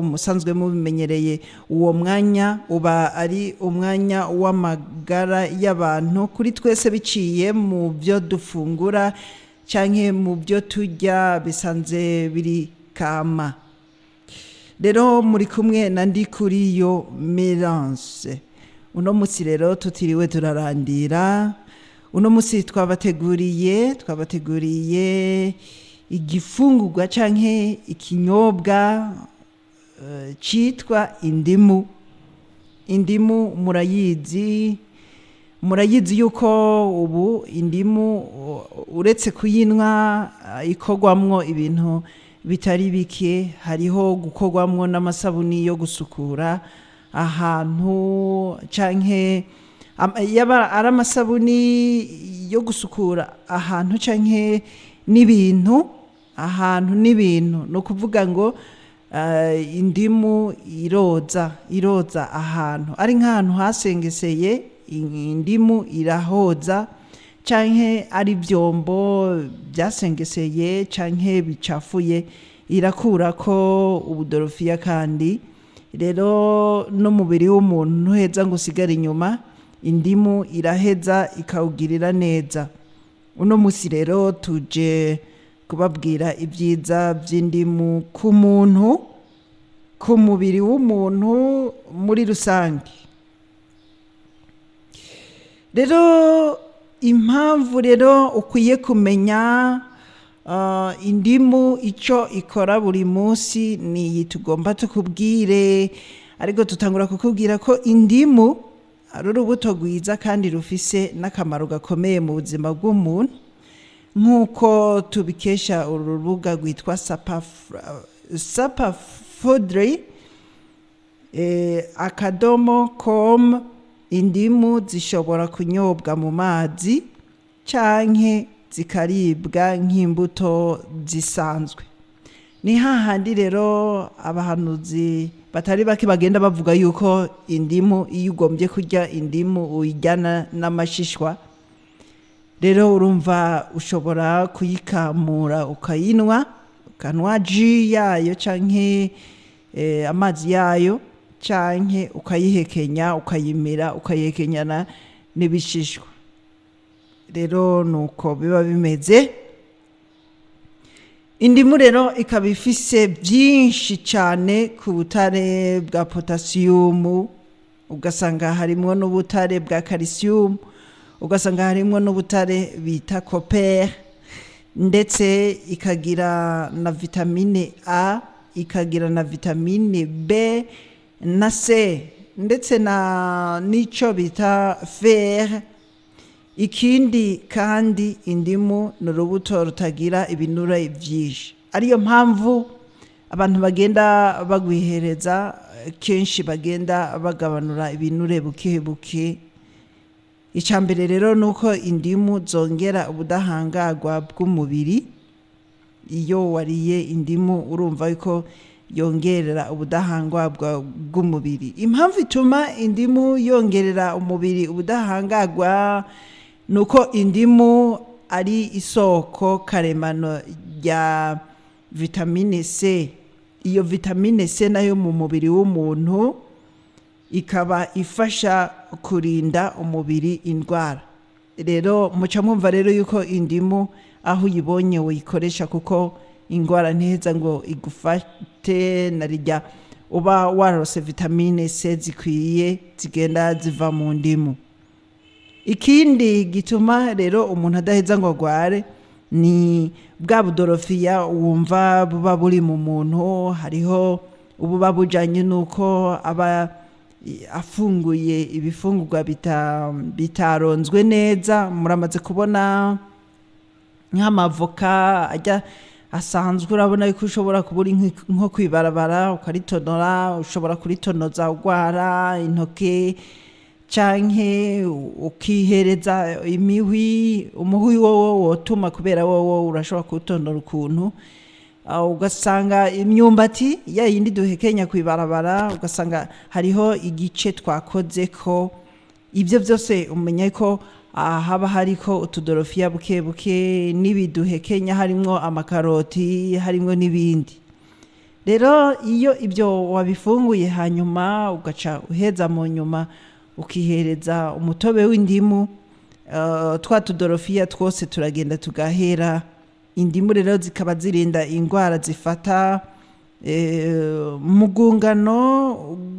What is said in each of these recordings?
Nk'uko musanzwe mubimenyereye, uwo mwanya uba ari umwanya w'amagara y'abantu kuri twese, biciye mu byo dufungura canke mu byo turya bisanze biri kama. Rero muri kumwe na Ndikuriyo Merance. Uno munsi rero tutiriwe turarandira, uno munsi twabateguriye igifungurwa canke ikinyobwa citwa indimu. Indimu murayizi, murayizi yuko ubu indimu uretse kuyinywa ikorwamwo ibintu bitari bike. Hariho gukorwamwo n'amasabuni yo gusukura ahantu, canke yaba ari amasabuni yo gusukura ahantu canke n'ibintu, ahantu n'ibintu. Ni ukuvuga ngo indimu iroza ahantu, ari nk'ahantu hasengeseye, indimu irahoza, canke ari ivyombo byasengeseye canke bicafuye, irakurako ubudorofiya. Kandi rero n'umubiri w'umuntu ntuheza ngo usigare inyuma, indimu iraheza ikawugirira neza. Uno musi rero tuje kubabwira ibyiza by'indimu ku muntu, ku mubiri w'umuntu muri rusange. Rero impamvu rero ukwiye kumenya indimu icyo ikora buri munsi ni iyi tugomba tukubwire. Ariko tutangura kukubwira ko indimu ari urubuto rwiza kandi rufise n'akamaro gakomeye mu buzima bw'umuntu, nk'uko tubikesha uru rubuga rwitwa Sapafodri .com. Indimu zishobora kunyobwa mu mazi canke zikaribwa nk'imbuto zisanzwe. Ni hahandi rero abahanuzi batari bake bagenda bavuga yuko indimu, iyo ugombye kurya indimu, uyijyana n'amashishwa. Rero urumva ushobora kuyikamura ukayinwa, ukanwa jus yayo canke amazi yayo, canke ukayihekenya, ukayimira, ukayihekenyana n'ibishishwa. Rero nuko biba bimeze. Indimu rero ikaba ifise byinshi cyane ku butare bwa potasiyumu, ugasanga harimwo n'ubutare bwa kalisiyumu, ugasanga harimwo n'ubutare bita copper, ndetse ikagira na vitamine A, ikagira na vitamine B na C, ndetse na n'ico bita fer. Ikindi kandi, indimu ni urubuto rutagira ibinure byinshi, ariyo mpamvu abantu bagenda bagwihereza kenshi bagenda bagabanura ibinure buke buke. Icya mbere rero ni uko indimu zongera ubudahangarwa bw'umubiri. Iyo wariye indimu urumva yuko yongerera ubudahangarwa bw'umubiri. Impamvu ituma indimu yongerera umubiri ubudahangarwa ni uko indimu ari isoko karemano rya vitamine C. Iyo vitamine C nayo mu mubiri w'umuntu ikaba ifasha kurinda umubiri indwara. Rero muca mwumva rero yuko indimu aho uyibonye uyikoresha, kuko indwara ntiheza ngo igufate na rijya uba warose vitamine C zikwiye zigenda ziva mu ndimu. Ikindi gituma rero umuntu adaheza ngo agware ni bwa budorofiya wumva buba buri mu muntu. Hariho ububa bujanye n'uko aba afunguye ibifungurwa bitaronzwe neza. Muramaze kubona nk'amavoka ajya asanzwe, urabona yuko ushobora kuba uri nko kwibarabara ukaritonora, ushobora kuritonoza ugwara intoke, canke ukihereza imihwi. Umuhwi wowo wotuma, kubera wowo urashobora kuwutonora ukuntu. Ugasanga imyumbati ya yindi duhekenya kwibarabara, ugasanga hariho igice twakoze ko. Ibyo byose umenya ko haba hariko utudorofiya buke buke, n'ibiduhekenya harimwo amakaroti, harimwo n'ibindi. Rero iyo ibyo wabifunguye, hanyuma ugaca uheza mu nyuma ukihereza umutobe w'indimu, twa tudorofiya twose turagenda tugahera. Indimu rero zikaba zirinda indwara zifata mu rwungano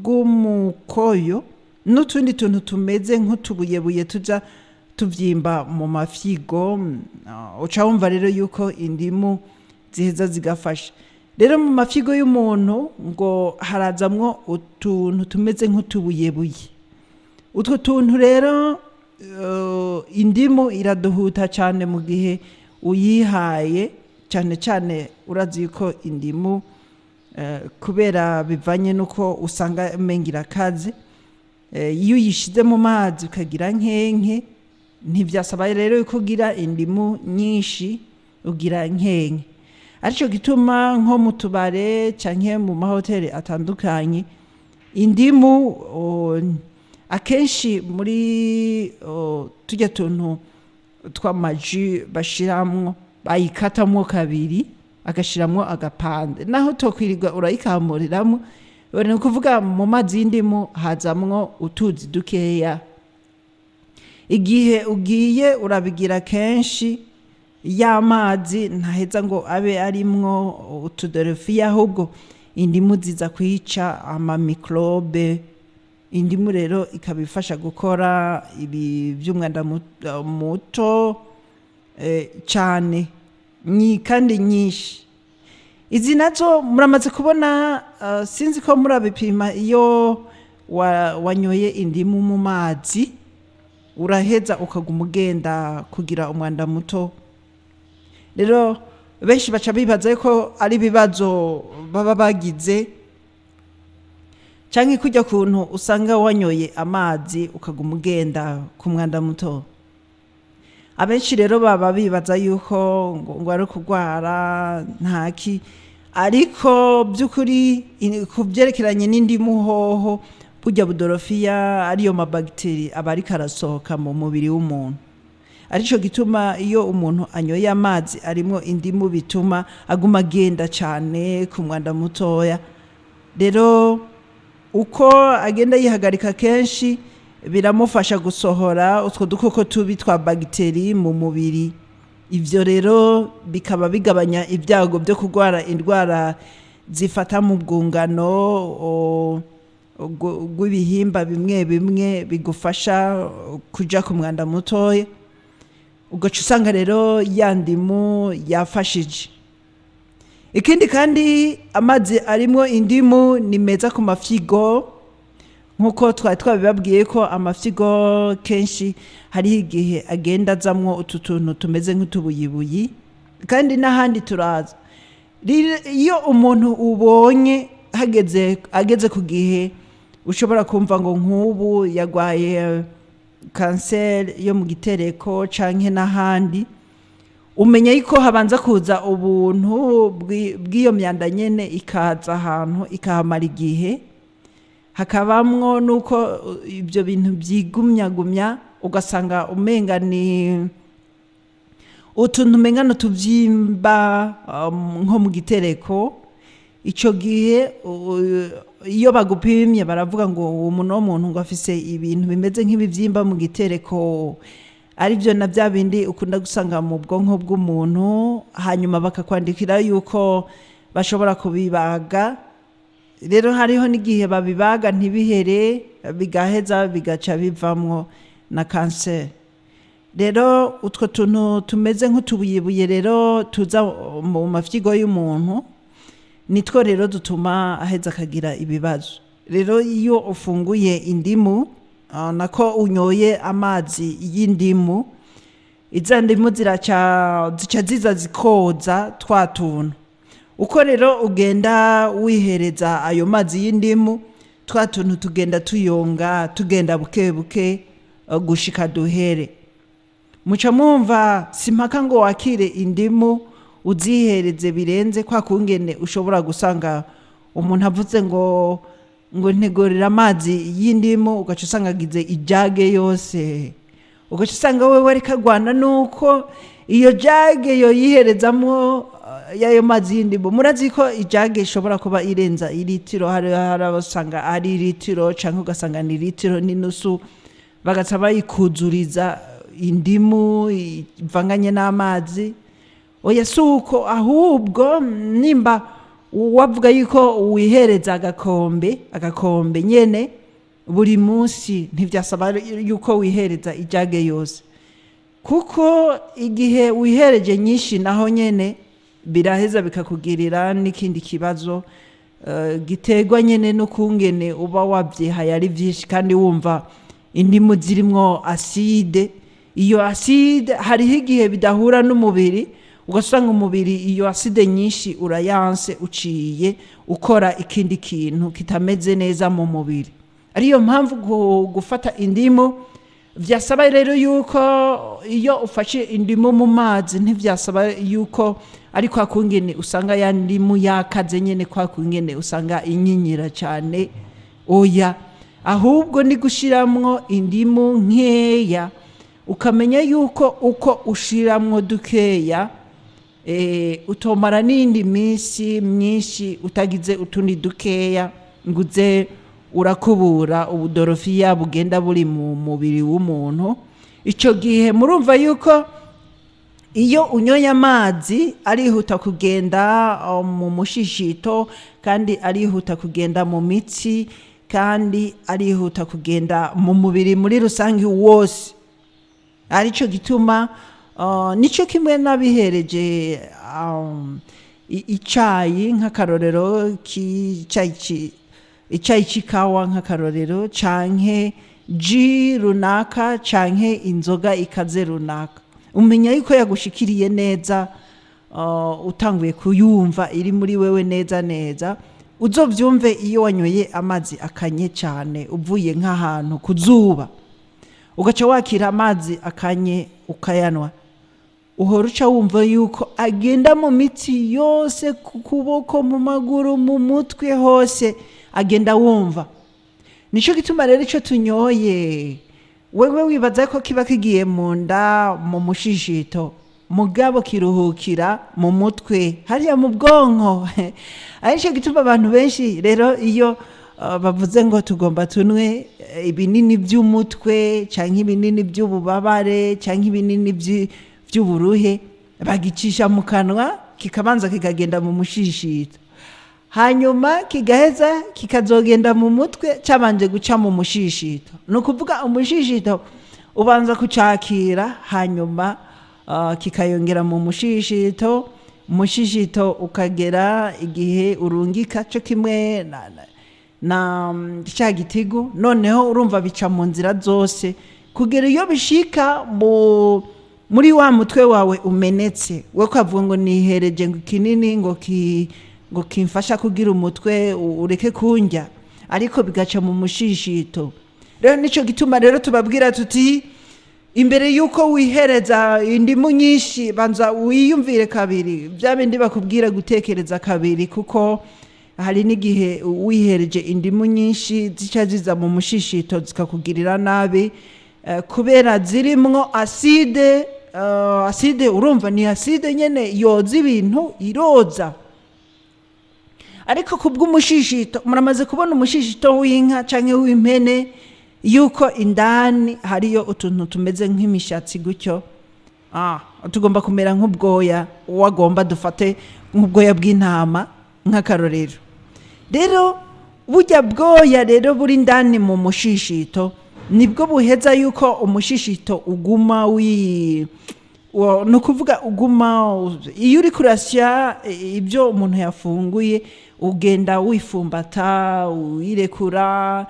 rw'umukoyo n'utundi tuntu tumeze nk'utubuyebuye tuja tuvyimba mu mafyigo. Uca wumva rero yuko indimu ziheza zigafasha. Rero mu mafyigo y'umuntu ngo harazamwo utuntu tumeze nk'utubuyebuye. Utwo tuntu rero indimu iraduhuta cyane mu gihe uyihaye, cyane cyane urazi ko indimu kubera bivanye n'uko usanga umenga irakaze, iyo uyishize mu mazi ukagira nkenke, ntibyasaba rero yuko ugira indimu nyinshi, ugira nkenke. Aricyo gituma nko mu tubare canke mu mahoteli atandukanye indimu akenshi muri tujya tuntu tw'amaji bashiramwo bayikatamwo kabiri, agashiramwo agapande, naho tokwirirwa urayikamuriramwo. Ni ukuvuga mu mazi y'indimu hazamwo utuzi dukeya. Igihe ugiye urabigira kenshi, ya mazi ntaheza ngo abe arimwo utudorofiya, ahubwo indimu ziza kwica amamikrobe. Indimu rero ikaba ifasha gukora ibi by'umwanda muto cyane kandi nyinshi. Izi nazo muramaze kubona, sinzi ko murabipima, iyo wanyoye indimu mu mazi uraheza ukaguma ugenda kugira umwanda muto. Rero benshi baca bibaza ko ari ibibazo baba bagize, cyangwa kujya kuntu usanga wanyoye amazi ukaguma ugenda ku mwanda muto. Abenshi rero baba bibaza yuko ngo ari kurwara ntaki, ariko by'ukuri ku byerekeranye n'indimu hoho, burya budorofiya ariyo mabagiteri aba ariko arasohoka mu mubiri w'umuntu. Aricyo gituma iyo umuntu anyoye amazi arimo indimu bituma aguma agenda cyane ku mwanda mutoya. Rero uko agenda yihagarika kenshi biramufasha gusohora utwo dukoko tubi twa bagiteri mu mubiri. Ibyo rero bikaba bigabanya ibyago byo kurwara indwara zifata mu bwungano rw'ibihimba bimwe bimwe bigufasha kuja ku mwanda mutoya. Ugaca usanga rero ya ndimu yafashije. Ikindi kandi, amazi arimo indimu ni meza ku mafyigo, nk'uko twari twabibabwiye ko amafyigo kenshi hariho igihe agenda azamwo utu tuntu tumeze nk'utubuyibuyi, kandi n'ahandi turaza. Iyo umuntu ubonye hageze ageze ku gihe ushobora kumva ngo nk'ubu yagwaye kanseri yo mu gitereko canke n'ahandi, umenya yuko habanza kuza ubuntu bw'iyo myanda nyene, ikaza ahantu ikahamara igihe, hakabamwo nuko ibyo bintu byigumyagumya, ugasanga umenga ni utuntu umenga n'utubyimba nko mu gitereko. Icyo gihe iyo bagupimye baravuga ngo uwo muntu w'umuntu ngo afise ibintu bimeze nk'ibibyimba mu gitereko, aribyo na bya bindi ukunda gusanga mu bwonko bw'umuntu, hanyuma bakakwandikira yuko bashobora kubibaga. Rero hariho n'igihe babibaga ntibihere, bigaheza bigaca bivamwo na kanseri. Rero utwo tuntu tumeze nk'utubuyebuye rero tuza mu mafyigo y'umuntu nitwo rero dutuma aheza akagira ibibazo. Rero iyo ufunguye indimu, nako unyoye amazi y'indimu, iza ndimu ziraca zica ziza zikoza twa tuntu. Uko rero ugenda wihereza ayo mazi y'indimu, twa tuntu tugenda tuyonga, tugenda buke buke gushika duhere. Muca mwumva simpaka ngo wakire indimu uzihereze birenze kwa kungene ushobora gusanga umuntu avuze ngo ntegorera amazi y'indimu, ugaca usanga agize ijage yose, ugaca usanga wewe ariko agwana nuko Iyo jage yoyiherezamwo y'ayo mazi y'indimu. Murazi ko ijage ishobora kuba irenza iritiro, hari abasanga ari iritiro canke ugasanga ni iritiro n'inusu, bagaca bayikuzuriza indimu ivanganye n'amazi. Oya, si uko, ahubwo nimba wavuga yuko wihereza agakombe agakombe nyene buri munsi, ntivyasaba yuko wihereza ijage yose, kuko igihe wihereje nyinshi naho nyene biraheza bikakugirira n'ikindi kibazo giterwa nyene n'ukungene uba wavyihaye ari vyinshi, kandi wumva indimu zirimwo acide. Iyo acide hariho igihe bidahura n'umubiri, ugasanga umubiri iyo acide nyinshi urayanse, uciye ukora ikindi kintu kitameze neza mu mubiri. Ariyo mpamvu gufata indimu vyasaba rero yuko iyo ufashe indimu mu mazi, ntivyasaba yuko ari kwa kungene usanga ya ndimu yakaze nyene, kwa kungene usanga inyinyira cyane. Oya, ahubwo ni gushiramwo indimu nkeya, ukamenya yuko uko ushiramwo dukeya utomara n'iyindi minsi myinshi utagize utundi dukeya nguze urakubura ubudorofiya bugenda buri mu mubiri w'umuntu. Icyo gihe murumva yuko iyo unyoye amazi arihuta kugenda mu mushishito, kandi arihuta kugenda mu mitsi, kandi arihuta kugenda mu mubiri muri rusange wose. Aricyo gituma nico kimwe n'abihereje icayi nk'akarorero icayi c'ikawa nk'akarorero, canke ji runaka, canke inzoga ikaze runaka, umenya yuko yagushikiriye neza utanguye kuyumva iri muri wewe neza neza. Uzovyumve iyo wanyoye amazi akanye cyane, uvuye nk'ahantu ku zuba, ugaca wakira amazi akanye ukayanwa, uhora uca wumva yuko agenda mu mitsi yose, ku kuboko, mu maguru, mu mutwe hose agenda wumva. Nicyo gituma rero icyo tunyoye, wewe wibaza ko kiba kigiye mu nda mu mushishito, mugabo kiruhukira mu mutwe hariya mu bwonko. Aricyo gituma abantu benshi rero iyo bavuze ngo tugomba tunwe ibinini by'umutwe cyangwa ibinini by'ububabare cyangwa ibinini by'uburuhe, bagicisha mu kanwa, kikabanza kikagenda mu mushishito, hanyuma kigaheza kikazogenda mu mutwe cyabanje guca mu mushishito. Ni ukuvuga umushishito ubanza kucakira, hanyuma kikayongera mu mushishito, umushishito ukagera igihe urungika cyo kimwe na cya gitigu. Noneho urumva bica mu nzira zose kugera iyo bishika muri wa mutwe wawe umenetse. We ukavuga ngo nihereje ngo ikinini ngo kimfasha kugira umutwe ureke kunjya, ariko bigaca mu mushishito. Rero nicyo gituma rero tubabwira tuti imbere y'uko wihereza indimu nyinshi, banza wiyumvire kabiri, bya bindi bakubwira gutekereza kabiri, kuko hari n'igihe wihereje indimu nyinshi zica ziza mu mushishito zikakugirira nabi, kubera zirimwo acide. Acide urumva ni acide nyene yoza ibintu, iroza. Ariko kubw'umushishito, muramaze kubona umushishito w'inka canke w'impene yuko indani hariyo utuntu tumeze nk'imishatsi gutyo, tugomba kumera nk'ubwoya, uwagomba dufate nk'ubwoya bw'intama nk'akarorero. Rero burya bwoya rero buri indani mu mushishito nibwo buheza yuko umushishito uguma wi ni ukuvuga uguma iyo uri kurasya ibyo umuntu yafunguye, ugenda wifumbata, wirekura,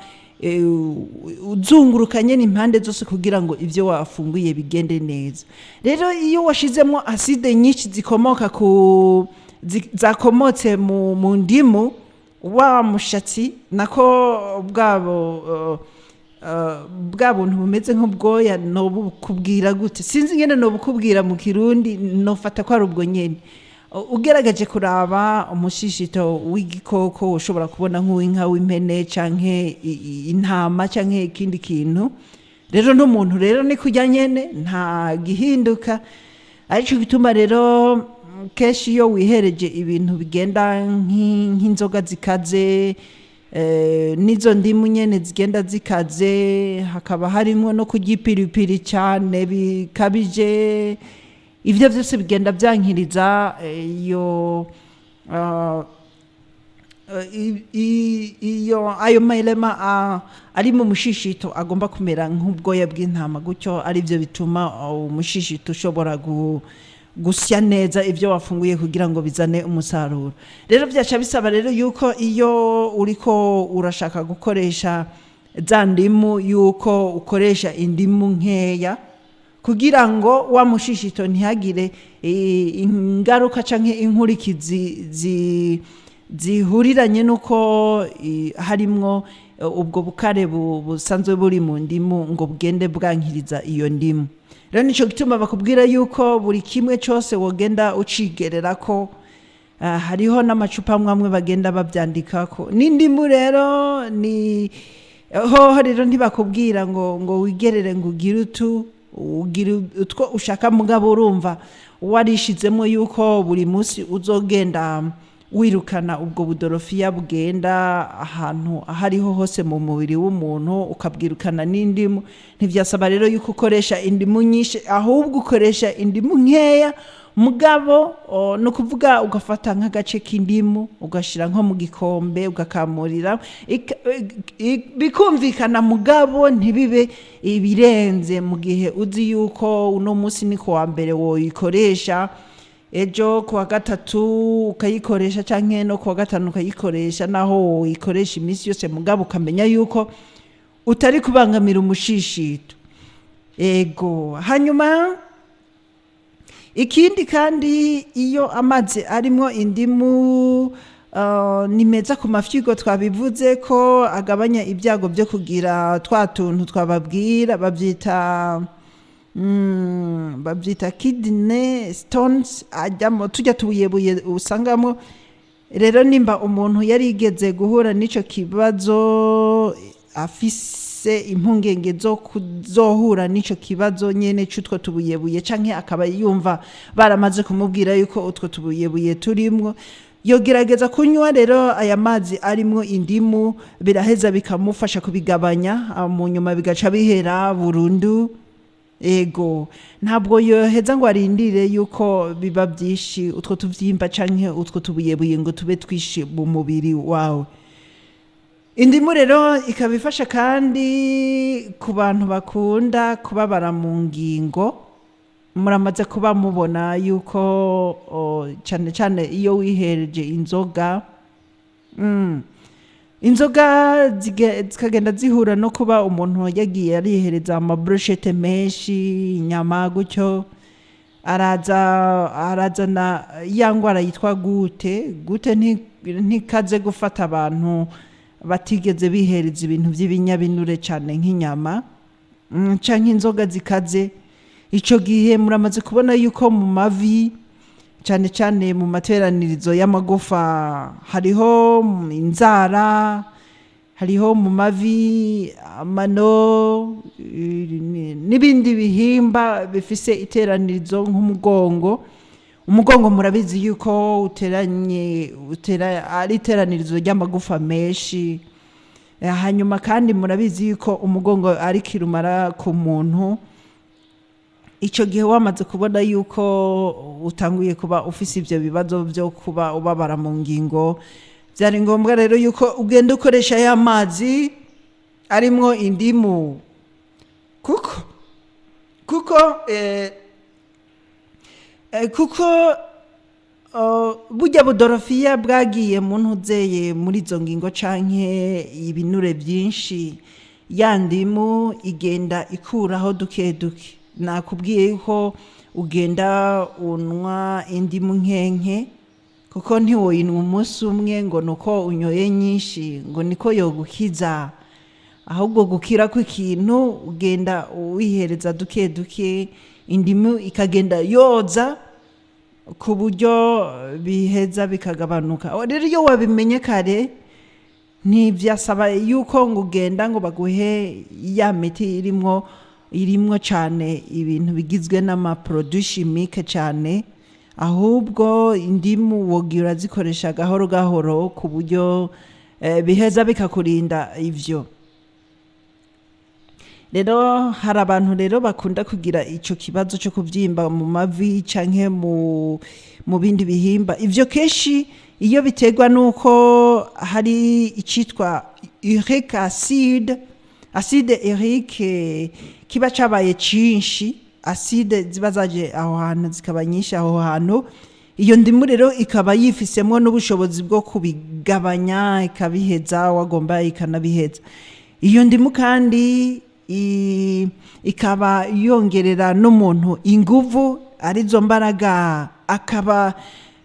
uzunguruka nyine impande zose kugira ngo ibyo wafunguye bigende neza. Rero iyo washizemo acide nyinshi zikomoka ku zakomotse mu ndimu, wa mushatsi nako bwabo bwa buntu bumeze nk'ubwoya, nobukubwira gute? Sinzi ingene nobukubwira mu Kirundi, nofata ko ari ubwo nyene. Ugerageje kuraba umushishito w'igikoko, ushobora kubona nk'uw'inka, w'impene canke intama canke ikindi kintu. Rero n'umuntu rero ni kurya nyene, nta gihinduka. Aricyo gituma rero kenshi iyo wihereje ibintu bigenda nk'inzoga zikaze, n'izo ndimu nyene zigenda zikaze, hakaba harimo no kurya ipiripiri cyane bikabije, ivyo vyose bigenda vyankiriza iyo iyo ayo mahirema ari mu mushishito agomba kumera nk'ubwoya bw'intama gutyo, aribyo bituma umushishito ushobora gusya neza ibyo wafunguye kugira ngo bizane umusaruro. Rero byaca bisaba rero yuko iyo uriko urashaka gukoresha za ndimu, yuko ukoresha indimu nkeya kugira ngo wa mushishito ntihagire ingaruka canke inkurikizi zihuriranye nuko harimwo ubwo bukare busanzwe buri mu ndimu ngo bugende bwankiriza iyo ndimu. Rero nico gituma bakubwira yuko buri kimwe cyose wogenda ucigerera ko hariho n'amacupa amwe amwe bagenda babyandikako. N'indimu rero ni hoho rero ntibakubwira ngo wigerere, ngo ugire utu, ugire utwo ushaka, mugabo urumva warishizemo yuko buri munsi uzogenda wirukana ubwo budorofiya bugenda ahantu aho ariho hose mu mubiri w'umuntu, ukabwirukana n'indimu. Ntibyasaba rero yuko ukoresha indimu nyinshi, ahubwo ukoresha indimu nkeya, mugabo ni ukuvuga ugafata nk'agace k'indimu ugashyira nko mu gikombe ugakamurira, bikumvikana, mugabo ntibibe ibirenze. Mu gihe uzi yuko uno munsi ni ku wa mbere woyikoresha, ejo ku wa gatatu ukayikoresha, canke no ku wa gatanu ukayikoresha, naho woyikoresha iminsi yose, mugabo ukamenya yuko utari kubangamira umushishito. Ego, hanyuma ikindi kandi, iyo amazi arimo indimu ni meza ku mafyigo. Twabivuze ko agabanya ibyago byo kugira twa tuntu twababwira babyita kidney stones, ajyamo tujya tubuyebuye usangamo. Rero nimba umuntu yarigeze guhura n'ico kibazo, afise impungenge zo kuzohura n'ico kibazo nyene c'utwo tubuyebuye, canke akaba yumva baramaze kumubwira yuko utwo tubuyebuye turimwo, yogerageza kunywa rero aya mazi arimwo indimu, biraheza bikamufasha kubigabanya, mu nyuma bigaca bihera burundu. Ego, ntabwo yoheza ngo arindire yuko biba byinshi, utwo tuvyimba canke utwo tubuyebuye ngo tube twishi mu mubiri wawe. Indimu rero ikaba ifasha kandi ku bantu bakunda kubabara mu ngingo. Muramaze kuba mubona yuko cyane cyane iyo wihereje inzoga, inzoga zikagenda zihura no kuba umuntu yagiye arihereza amabroshete menshi, inyama gutyo, araza arazana ya ngwara yitwa goutte. Goutte ntikaze gufata abantu batigeze bihereza ibintu by'ibinyabinure cyane nk'inyama canke inzoga zikaze. Ico gihe muramaze kubona yuko mu mavi, cyane cyane mu materanirizo y'amagufa, hariho inzara, hariho mu mavi, amano n'ibindi bihimba bifise iteranirizo nk'umugongo. Umugongo murabizi yuko uteranye utera ari iteranirizo ry'amagufa menshi. Hanyuma kandi murabizi yuko umugongo ari kirumara ku muntu. Icyo gihe wamaze kubona yuko utanguye kuba ufise ibyo bibazo byo kuba ubabara mu ngingo, byari ngombwa rero yuko ugenda ukoresha ya mazi arimwo indimu, kuko burya budorofiya bwagiye mu ntuzeye muri izo ngingo canke ibinure byinshi, ya ndimu igenda ikuraho duke duke. Nakubwiye yuko ugenda unywa indimu nkenke, kuko ntiwoyinywa umunsi umwe ngo nuko unyoye nyinshi ngo niko yogukiza. Ahubwo gukira kw'ikintu ugenda uwihereza duke duke, indimu ikagenda yoza ku buryo biheza bikagabanuka. Rero iyo wabimenye kare, ntibyasaba yuko ngo ugenda ngo baguhe ya miti irimwo irimwo cyane ibintu bigizwe n'amaproduit chimique cyane. Ahubwo indimu wogira urazikoresha gahoro gahoro ku buryo biheza bikakurinda ivyo. Rero hari abantu rero bakunda kugira ico kibazo cyo kubyimba mu mavi canke mu bindi bihimba. Ivyo kenshi iyo biterwa nuko hari icitwa uric acid, acide urique, kiba cabaye cinshi, acide ziba zaje aho hantu zikaba nyinshi aho hantu. Iyo ndimu rero ikaba yifisemwo n'ubushobozi bwo kubigabanya, ikabiheza, wagomba ikanabiheza. Iyo ndimu kandi ikaba yongerera n'umuntu inguvu, arizo mbaraga, akaba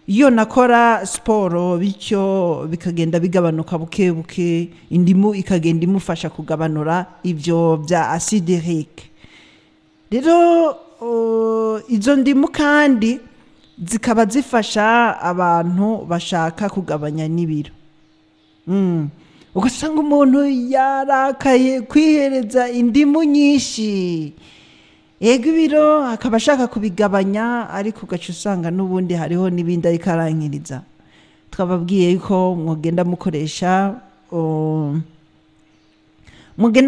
yonakora siporo, bityo bikagenda bigabanuka buke buke. Indimu ikagenda imufasha kugabanura ibyo bya acide urique. Rero izo ndimu kandi zikaba zifasha abantu bashaka kugabanya n'ibiro. Ugasanga umuntu yarakaye kwihereza indimu nyinshi, yego, ibiro akaba ashaka kubigabanya, ariko ugaca usanga n'ubundi hariho n'ibindi ariko arankiriza. Twababwiye ko mugenda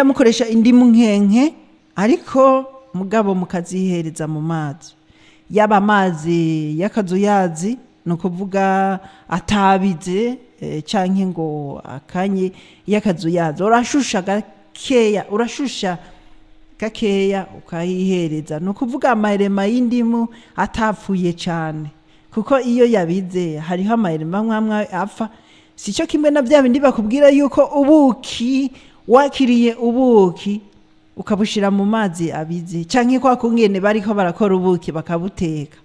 mukoresha indimu nkenke, ariko mugabo mukazihereza mu mazi, yaba amazi y'akazuyazi, ni ukuvuga atabize canke ngo akanye, y'akazuyazi. Urashusha gakeya, urashusha gakeya ukayihereza, ni ukuvuga amarema y'indimu atapfuye cyane, kuko iyo yabize hariho amarema amwe amwe apfa. Si cyo kimwe na bya bindi bakubwira yuko ubuki, wakiriye ubuki ukabushira mu mazi abize, canke kwa kungene bariko barakora ubuki bakabuteka,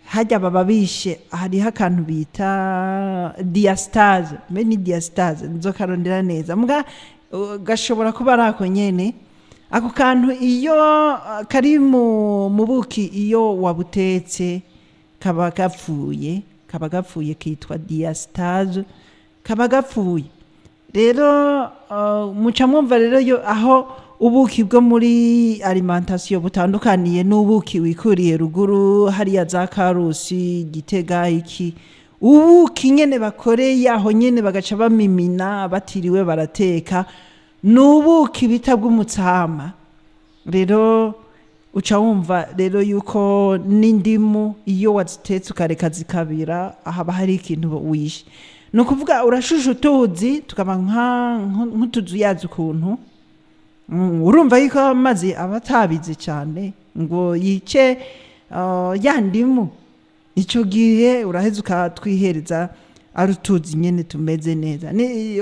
hajya baba bishe. Hariho akantu bita diastase, mbe ni diastase, nzokarondera neza mbwa gashobora kuba ari ako nyene. Ako kantu iyo kari mu buki, iyo wabutetse kaba gapfuye, kaba gapfuye, kitwa diastase, kaba gapfuye. Rero muca mwumva rero yo aho ubuki bwo muri alimentation butandukaniye n'ubuki wikuriye ruguru hariya za Karusi, Gitega, iki. Ubuki nyene bakoreye aho nyene bagaca bamimina batiriwe barateka, ni ubuki bita bw'umutsama. Rero uca wumva rero yuko n'indimu iyo wazitetse ukareka zikabira, haba hari ikintu wishe. Ni ukuvuga urashusha utuzi tukaba nk'utuzuyazi ukuntu. Urumva yuko amazi aba atabize cyane ngo yice ya ndimu. Icyo gihe uraheza ukatwihereza ari utuzi nyene tumeze neza.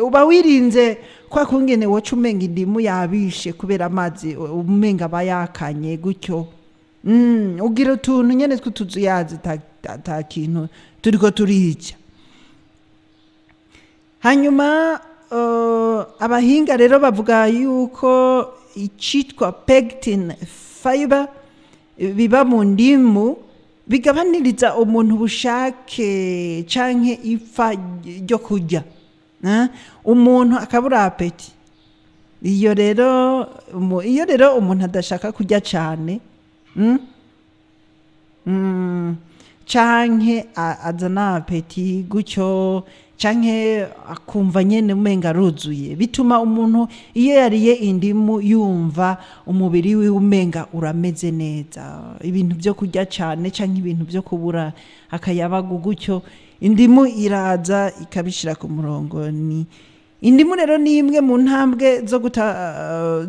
Uba wirinze kwa kungene woca umenga indimu yabishe kubera amazi umenga aba yakanye gutyo. Ugira utuntu nyene tw'utuzuyazi, ata kintu turiko turica. Hanyuma abahinga rero bavuga yuko icitwa pectin fiber biba mu ndimu bigabaniriza umuntu ubushake canke ipfa ryo kurya. Eh? Umuntu akabura appétit. Iyo rero umuntu adashaka kurya cane, canke azana appétit gutyo, canke akumva nyene umenga aruzuye, bituma umuntu iyo yariye indimu yumva umubiri wiwe umenga urameze neza. Ibintu byo kurya cane canke ibintu byo kubura akayabagu gutyo, indimu iraza ikabishira ku murongo. Ni indimu rero ni imwe mu ntambwe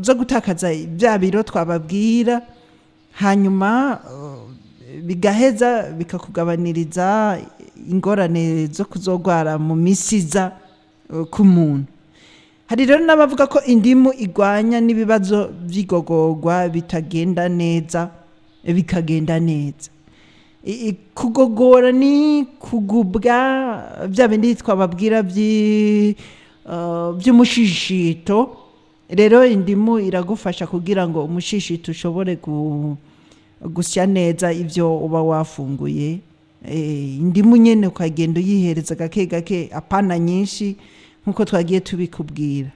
zo gutakaza bya biro twababwira, hanyuma bigaheza bikakugabaniriza ingorane zo kuzogwara mu misi iza ku muntu. Hari rero n'abavuga ko indimu igwanya n'ibibazo by'igogorwa bitagenda neza, bikagenda neza. Kugogora ni kugubwa, bya bindi twababwira by'umushishito. Rero indimu iragufasha kugira ngo umushishito ushobore gusya neza ibyo uba wafunguye. Indimu nyene ukagenda uyihereza gake gake, apana nyinshi, nkuko twagiye tubikubwira.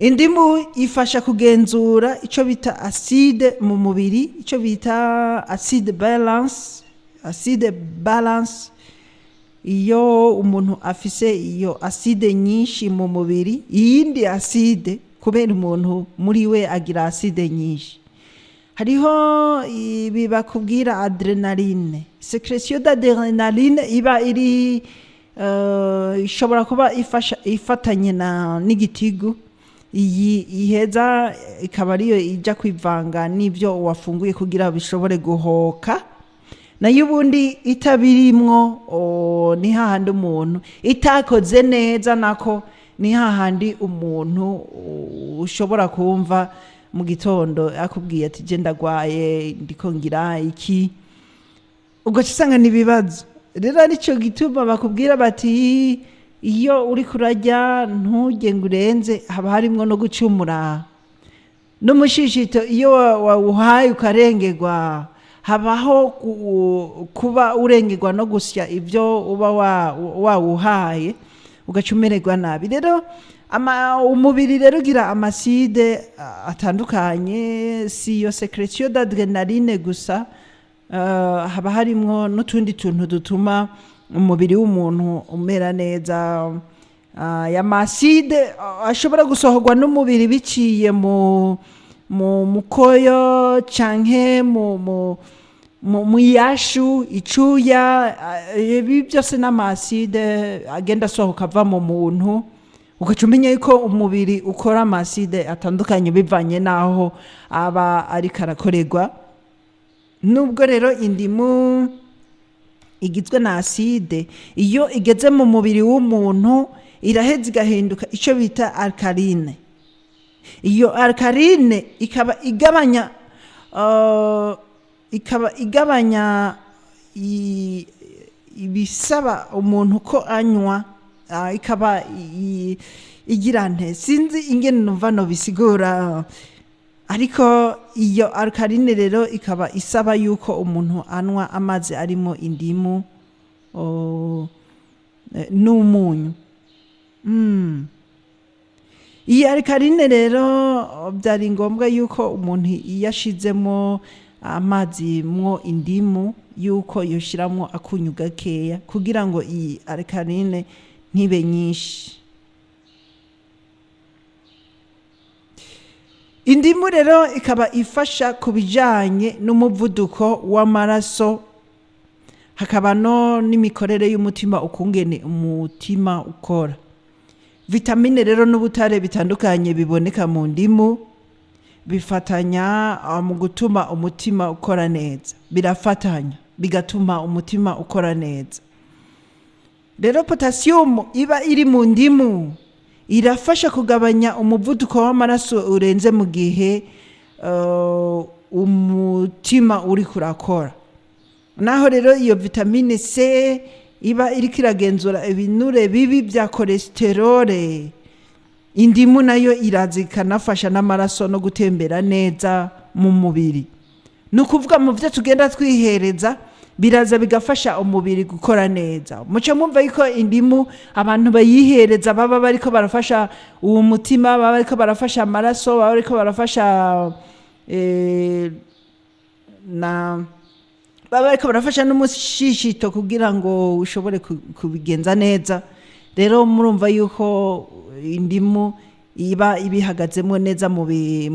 Indimu ifasha kugenzura icyo bita acide mu mubiri, icyo bita acide balance. Acide balance, iyo umuntu afise iyo acide nyinshi mu mubiri, iyindi acide, kubera umuntu muri we agira acide nyinshi, hariho ibi bakubwira adrénaline, sécrétion d'adrénaline iba iri ishobora kuba ifasha ifatanye na n'igitigu. Iyi iheza ikaba ariyo ijya kwivanga n'ibyo wafunguye kugira bishobore guhoka. Nayo ubundi itabirimwo, ni hahandi umuntu itakoze neza, nako ni hahandi umuntu ushobora kumva mu gitondo akubwiye ati: "Je ndagwaye, ndiko ngira iki", ugaca usanga ni ibibazo. Rero aricyo gituma bakubwira bati: "Iyo uri kurarya, ntujye ngo urenze." Haba harimwo no gucumura n'umushishito. Iyo wawuhaye ukarengerwa, habaho kuba urengerwa no gusya ibyo uba wawuhaye, ugaca umererwa nabi. Rero umubiri rero ugira ama acides atandukanye. Si iyo sécrétion d'adrénaline gusa, haba harimwo n'utundi tuntu dutuma umubiri w'umuntu umera neza. Aya ma acides ashobora gusohorwa n'umubiri biciye mu mukoyo canke mu yashu, icuya. Ibi byose n'ama acides agenda asohoka ava mu muntu, ugaca umenya yuko umubiri ukora ama acides atandukanye bivanye n'aho aba ariko arakorerwa. Nubwo rero indimu igizwe na acide, iyo igeze mu mubiri w'umuntu iraheza igahinduka icyo bita alcaline. Iyo alcaline ikaba igabanya ibisaba umuntu ko anywa, ikaba igira nte, sinzi ingene numva no bisigura, ariko iyo alcaline rero ikaba isaba yuko umuntu anywa amazi arimo indimu n'umunyu. Iyi alcaline rero byari ngombwa yuko umuntu iyo ashizemo amazi mwo indimu, yuko yoshiramwo akunyu gakeya kugira ngo iyi alcaline ntibe nyinshi. Indimu rero ikaba ifasha ku bijanye n'umuvuduko w'amaraso, hakaba no n'imikorere y'umutima, ukungene umutima ukora. Vitamine rero n'ubutare bitandukanye biboneka mu ndimu bifatanya mu gutuma umutima ukora neza, birafatanya bigatuma umutima ukora neza. Rero potassium iba iri mu ndimu irafasha kugabanya umuvuduko w'amaraso urenze mu gihe umutima uri kurakora. Naho rero iyo vitamine C iba iriko iragenzura ibinure bibi bya cholestérol. Indimu nayo iraza ikanafasha n'amaraso no gutembera neza mu mubiri. Ni ukuvuga mu byo tugenda twihereza biraza bigafasha umubiri gukora neza. Muce mwumva yuko indimu abantu bayihereza baba bariko barafasha uwo mutima, baba bariko barafasha amaraso, baba bariko barafasha na baba bariko barafasha n'umushishito kugira ngo ushobore kubigenza neza. Rero murumva yuko indimu iba ibihagazemo neza mu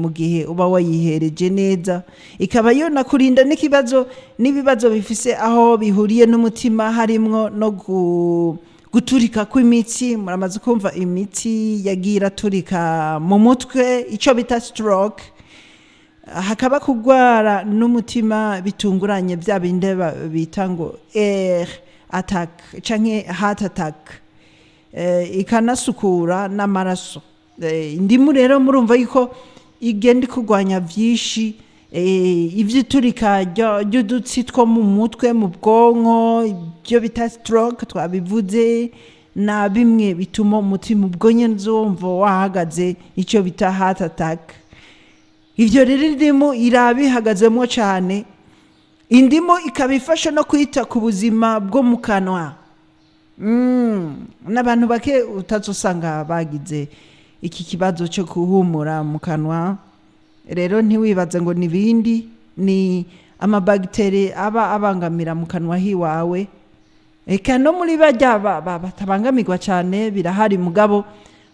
gihe uba wayihereje neza, ikaba yonakurinda n'ikibazo n'ibibazo bifise aho bihuriye n'umutima, harimwo no guturika kw'imitsi. Muramaze kumva imitsi yagiye iraturika mu mutwe, ico bita stroke, hakaba kugwara n'umutima bitunguranye, bya bindi bita ngo air attack canke heart attack. Ikanasukura n'amaraso. Indimu rero murumva yuko igenda ikurwanya vyinshi, ivy'iturika ry'udutsi two mu mutwe, mu bwonko, ibyo bita stroke twabivuze, na bimwe bituma umutima ubwo nyene uzumva wahagaze, icyo bita heart attack. Ivyo rero indimu irabihagazemwo cane. Indimu ikaba ifasha no kwita ku buzima bwo mu kanwa. N'abantu bake utazosanga bagize Iki kibazo cyo guhumura mu kanwa rero, ntiwibaze ngo ni ibindi, ni amabagiteri aba abangamira mu kanwa hiwawe. Eka no muri barya batabangamirwa cyane birahari, mugabo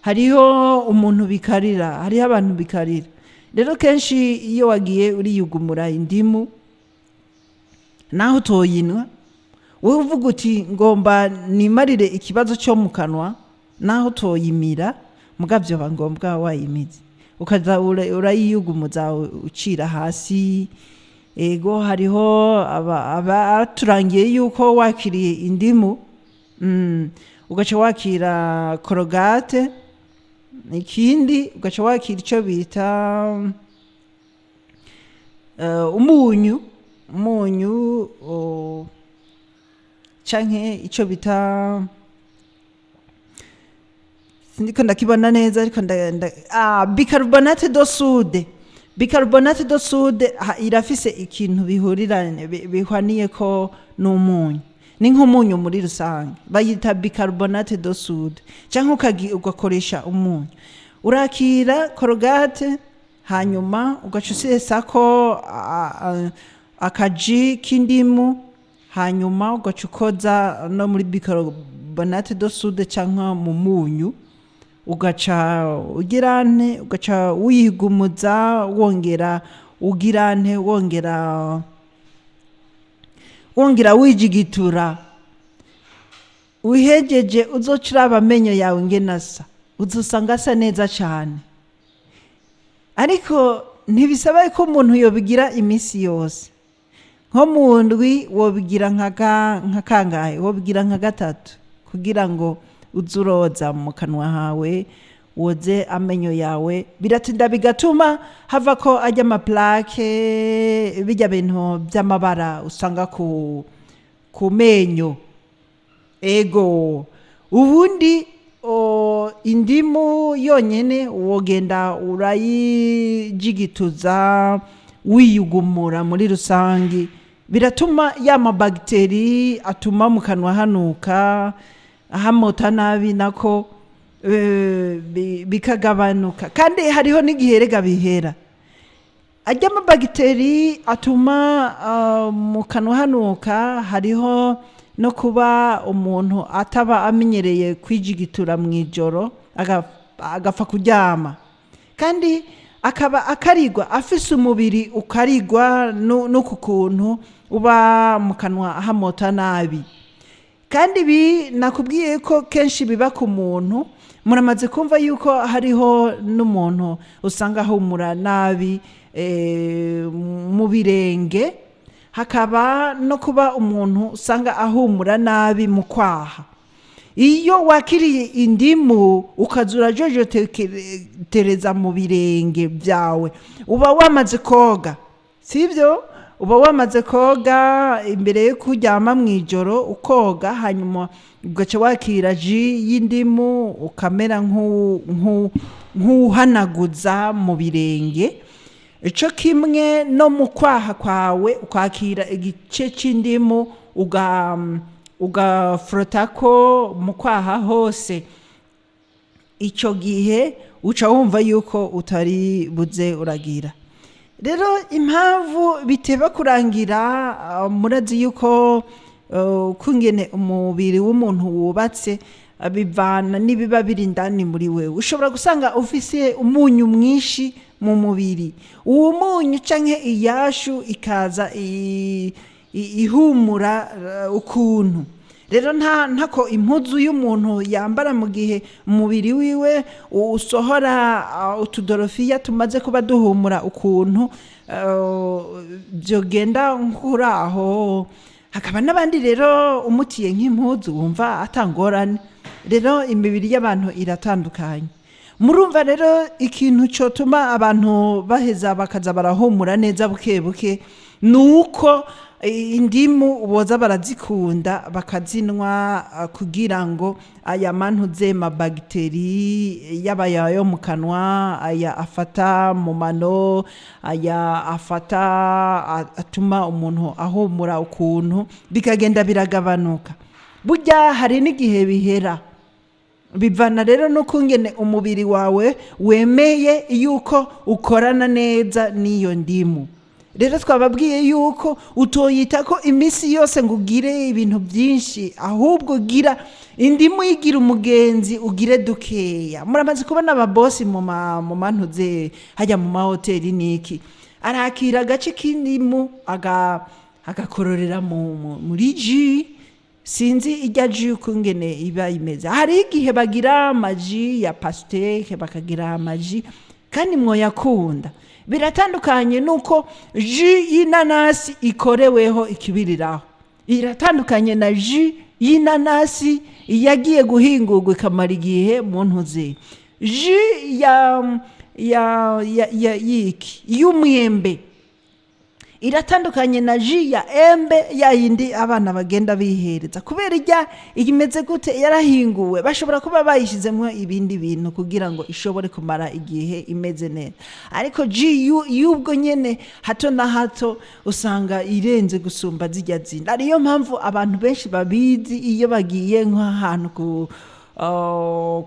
hariho umuntu bikarira, hariho abantu bikarira. Rero kenshi iyo wagiye uriyugumura indimu, naho utoyinwa, wowe uvuga uti ngomba nimarire ikibazo cyo mu kanwa, naho utoyimira, mugabo byoba ngombwa wayimize, ukaza urayiyugumuza ucira hasi. Ego, hariho abaturangiye yuko wakiriye indimu, ugaca wakira Colgate, ikindi ugaca wakira icyo bita umunyu, canke icyo bita, sindiko ndakibona neza, ariko bicarbonate de soude. Bicarbonate de soude irafise ikintu bihuriranye, bihwaniye ko n'umunyu, ni nk'umunyu muri rusange, bayita bicarbonate de soude, cyangwa ugakoresha umunyu. Urakira Colgate, hanyuma ugaca usesako akaji k'indimu, hanyuma ugaca ukoza no muri bicarbonate de soude cyangwa mu munyu, ugaca ugirane, ugaca wigumuza, wongera ugirane, wongera wijigitura. Uhejeje, uzoca uraba amenyo yawe ingene asa, uzosanga asa neza cyane. Ariko ntibisaba ko umuntu yobigira iminsi yose. Nko mu ndwi wobigira nka kangahe? Wobigira nka gatatu, kugira ngo uze uroza mu kanwa hawe, woze amenyo yawe. Biratinda bigatuma hava ko ajya ama plaques, bijya bintu by'amabara usanga ku menyo. Ego, ubundi indimu yonyene wogenda urayijigituza, wiyugumura muri rusangi, biratuma ya mabagiteri atuma mu kanwa hanuka, hamota nabi, nako bikagabanuka. Kandi hariho n'igihe rega bihera. Ajya amabagiteri atuma mu kanwa hanuka, hariho no kuba umuntu ataba amenyereye kwijigitura mu ijoro, agapfa kuryama, kandi akaba akarigwa, afise umubiri ukarigwa n'uku kuntu uba mu kanwa hamota nabi. Kandi ibi nakubwiye ko kenshi biba ku muntu. Muramaze kumva yuko hariho n'umuntu usanga ahumura nabi mu birenge, hakaba no kuba umuntu usanga ahumura nabi mu kwaha. Iyo wakiriye indimu, ukaza urajojotereza mu birenge byawe, uba wamaze koga, sibyo? Uba wamaze koga imbere yo kuryama mu ijoro, ukoga, hanyuma ugaca wakira jus y'indimu, ukamera nk'uhanaguza mu birenge. Ico kimwe no mu kwaha kwawe, ukwakira igice c'indimu, ugafrotako mu kwaha hose. Ico gihe uca wumva yuko utari buze uragira. Rero impamvu biteba kurangira, murazi yuko kungene umubiri w'umuntu wubatse, bivana n'ibiba biri indani muri wewe. Ushobora gusanga ufise umunyu mwinshi mu mubiri, uwo munyu canke iyashu ikaza ihumura ukuntu. Rero nta ntako impuzu y'umuntu yambara mu gihe umubiri wiwe usohora utudorofiya tumaze kuba duhumura ukuntu, byogenda nkuraho. Hakaba n'abandi rero umutiye nk'impuzu wumva atangorane. Rero imibiri y'abantu iratandukanye. Murumva rero, ikintu cyotuma abantu baheza bakaza barahumura neza buke buke ni uko indimu boza barazikunda, bakazinwa, kugira ngo aya mantuze mabagiteri, yaba ayo mu kanwa, aya afata mu mano, aya afata atuma umuntu ahumura ukuntu, bikagenda biragabanuka. Burya hari n'igihe bihera. Bivana rero n'ukungene umubiri wawe wemeye yuko ukorana neza n'iyo ndimu. Rero twababwiye yuko utoyita ko iminsi yose ngo ugire ibintu byinshi, ahubwo gira indimu yigira umugenzi, ugire dukeya. Muramaze kubona ababosi mu mantuze hajya mu mahoteli niki, arakira agace k'indimu agakororera muri jus. Sinzi ijya jus ukungene iba imeze. Hari igihe bagira amaji ya pastèque, bakagira amaji kandi mwoyakunda. Biratandukanye nuko jus y'inanasi ikoreweho ikibiriraho, iratandukanye na jus y'inanasi yagiye guhingurwa ikamara igihe mu ntuze. Jus ya yiki y'umwembe iratandukanye na jus ya embe, ya yindi abana bagenda bihereza, kubera ijya imeze gute, yarahinguwe, bashobora kuba bayishyizemo ibindi bintu kugira ngo ishobore kumara igihe imeze neza. Ariko jus y'ubwo nyene hato na hato usanga irenze gusumba zijya zindi. Ariyo mpamvu abantu benshi babizi, iyo bagiye nk'ahantu ku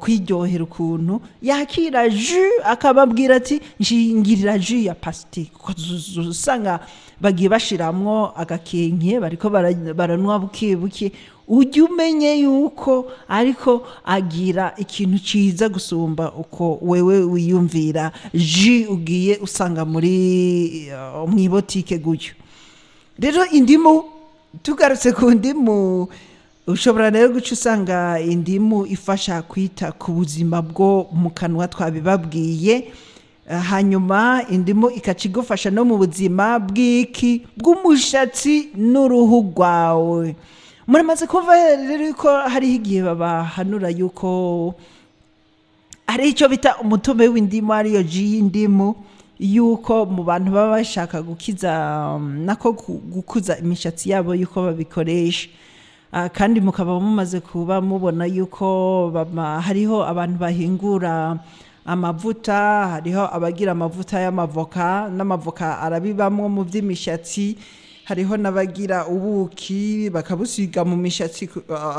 kwiryohera ukuntu, yakira jus akababwira ati: "Ngirira jus ya pastèque," kuko usanga bagiye bashiramwo agakenke, bariko baranwa buke buke. Ujye umenye yuko ariko agira ikintu ciza gusumba uko wewe wiyumvira jus ugiye usanga muri mw'ibotike gutyo. Rero indimu, tugarutse ku ndimu, ushobora rero guca usanga indimu ifasha kwita ku buzima bwo mu kanwa, twabibabwiye. Hanyuma indimu ikaca igufasha no mu buzima bw'iki, bw'umushatsi n'uruhu rwawe. Muramaze kumva rero yuko hariho igihe babahanura yuko hari icyo bita umutobe w'indimu, ariyo jus y'indimu, yuko mu bantu baba bashaka gukiza, nako gukuza imishatsi yabo, yuko babikoresha. Kandi mukaba mumaze kuba mubona yuko hariho abantu bahingura amavuta, hariho abagira amavuta y'amavoka, n'amavoka arabibamwo mu by'imishatsi, hariho n'abagira ubuki bakabusiga mu mishatsi,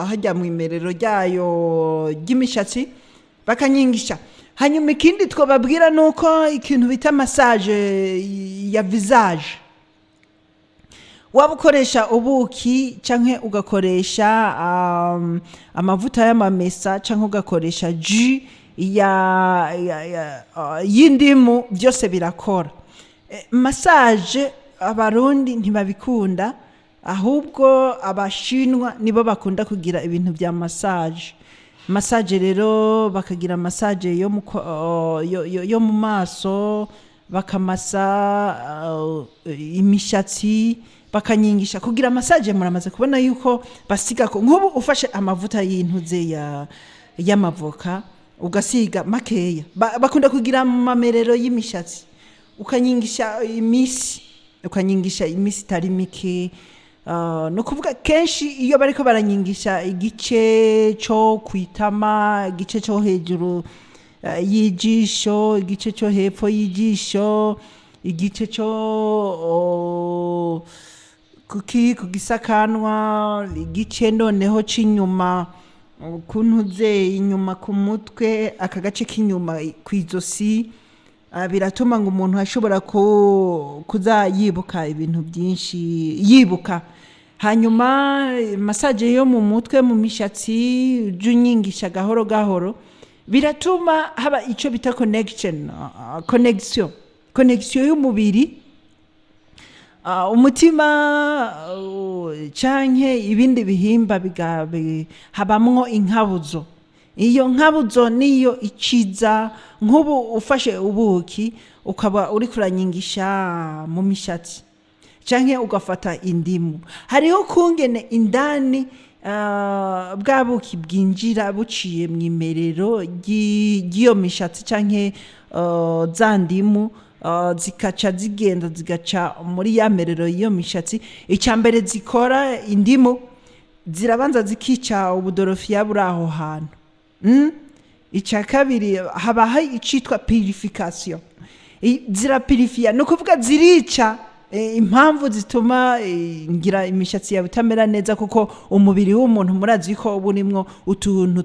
hajya mu imerero ryayo ry'imishatsi, bakanyigisha. Hanyuma ikindi twababwira ni uko ikintu bita massage ya visage, waba ukoresha ubuki canke ugakoresha amavuta y'amamesa canke ugakoresha jus y'indimu, byose birakora. Massage Abarundi ntibabikunda, ahubwo Abashinwa nibo bakunda kugira ibintu bya massage. Massage rero, bakagira massage yo mu maso, bakamasa imishatsi, bakanyigisha kugira massage. Muramaze kubona yuko basiga ko nk'ubu ufashe amavuta y'intuze ya y'amavoka ugasiga makeya. Bakunda kugira mu mamerero y'imishatsi, ukanyigisha imisi, ukanyigisha imisi itari mike. No kuvuga kenshi iyo bariko baranyigisha igice cyo kwitama, igice cyo hejuru y'ijisho, igice cyo hepfo y'ijisho, igice cyo ku gisakanwa, igice noneho c'inyuma kuntuze inyuma ku mutwe, aka gace k'inyuma kw'izosi, biratuma ngo umuntu ashobora kuza yibuka ibintu byinshi, yibuka. Hanyuma massage yo mu mutwe, mu mishatsi, ujya unyigisha gahoro gahoro, biratuma haba icyo bita connection, connection y'umubiri, umutima canke ibindi bihimba, habamwo inkabuzo. Iyo nkabuzo niyo iciza. Nk'ubu ufashe ubuki ukaba uri kuranyigisha mu mishatsi canke ugafata indimu, hariho kungene indani bwa buki bwinjira buciye mu imerero ry'iyo mishatsi canke za ndimu, zikaca zigenda zigaca muri ya merero y'iyo mishatsi. Icya mbere zikora, indimu zirabanza zikica ubudorofiya buri aho hantu. Icya kabiri, haba hari icitwa purification. Zirapurifiya, ni ukuvuga zirica. Impamvu zituma ngira imishatsi yawe itamera neza, kuko umubiri w'umuntu murazi ko uba urimwo utuntu